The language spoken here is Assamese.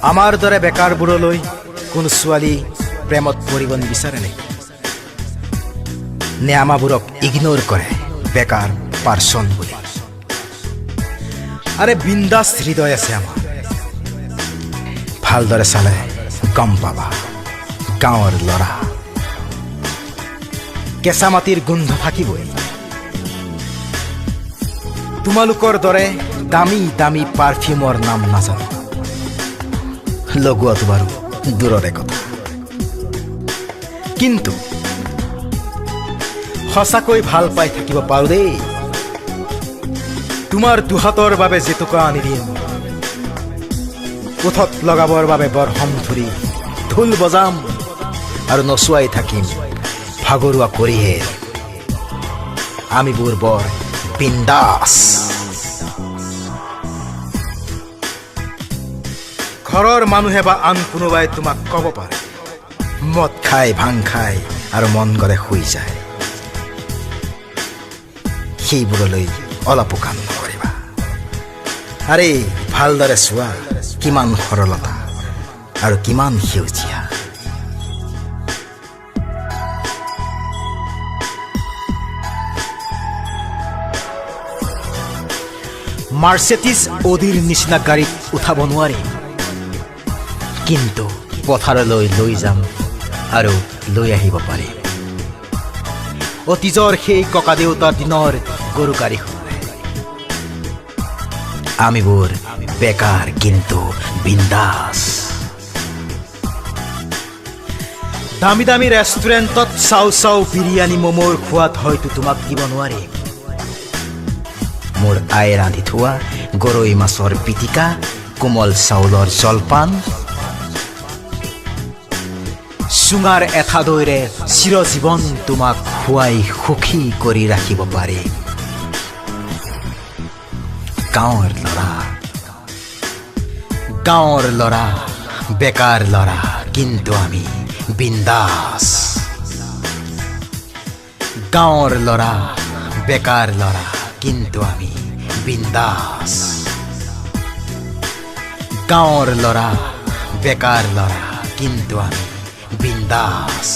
আমাৰ দৰে বেকাৰবোৰলৈ কোনো ছোৱালী প্ৰেমত পৰিব নিবিচাৰে নেকি? নে আমাৰবোৰক ইগন'ৰ কৰে বেকাৰ পাৰ্চন বুলি? আৰে, বিন্দাস হৃদয় আছে আমাৰ। ভালদৰে চালে গম পাবা, গাঁৱৰ ল'ৰা, কেঁচা মাটিৰ গোন্ধ থাকিবই। তোমালোকৰ দৰে দামী দামী পাৰফিউমৰ নাম নাজানো, লগোৱাটো বাৰু দূৰৰে কথা। কিন্তু সঁচাকৈ ভাল পাই থাকিব পাৰোঁ দেই। তোমাৰ দুহাতৰ বাবে জেতুকা আনি দিম, ওঠত লগাবৰ বাবে বৰহম ধৰি ঢোল বজাম আৰু নচুৱাই থাকিম, ভাগৰুৱা কৰিহে। আমিবোৰ বৰ বিন্দাস। ঘৰৰ মানুহে বা আন কোনোবাই তোমাক ক'ব পাৰে, মদ খাই, ভাং খায় আৰু মন গ'লে শুই যায়। সেইবোৰলৈ অলপো কাণ নকৰিবা। আৰে, ভালদৰে চোৱা, কিমান সৰলতা আৰু কিমান সেউজীয়া। মাৰ্চেটিছ অডিৰ নিচিনা গাড়ীত উঠাব নোৱাৰিম, কিন্তু পথাৰলৈ লৈ যাম আৰু লৈ আহিব পাৰিম অতীজৰ সেই ককাদেউতাৰ দিনৰ গৰু গাড়ীখনেৰে। আমিবোৰ বেকাৰ, কিন্তু বিন্দাস। দামী দামী ৰেষ্টুৰেণ্টত চাও চাও, বিৰিয়ানী, ম'ম'ৰ সোৱাদ হয়তো তোমাক দিব নোৱাৰিম। মোৰ আই ৰান্ধি থোৱা গৰৈ মাছৰ পিটিকা, কোমল চাউলৰ জলপান, চুঙাৰ এঠা দৈৰে চিৰজীৱন তোমাক খুৱাই সুখী কৰি ৰাখিব পাৰিম। গাঁৱৰ ল'ৰা, গাঁৱৰ ল'ৰা, বেকাৰ ল'ৰা, কিন্তু আমি বিন্দাস। গাঁৱৰ ল'ৰা, বেকাৰ ল'ৰা, কিন্তু আমি বিন্দাস। গাঁৱৰ ল'ৰা, বেকাৰ ল'ৰা, কিন্তু আমি বিন্দাস।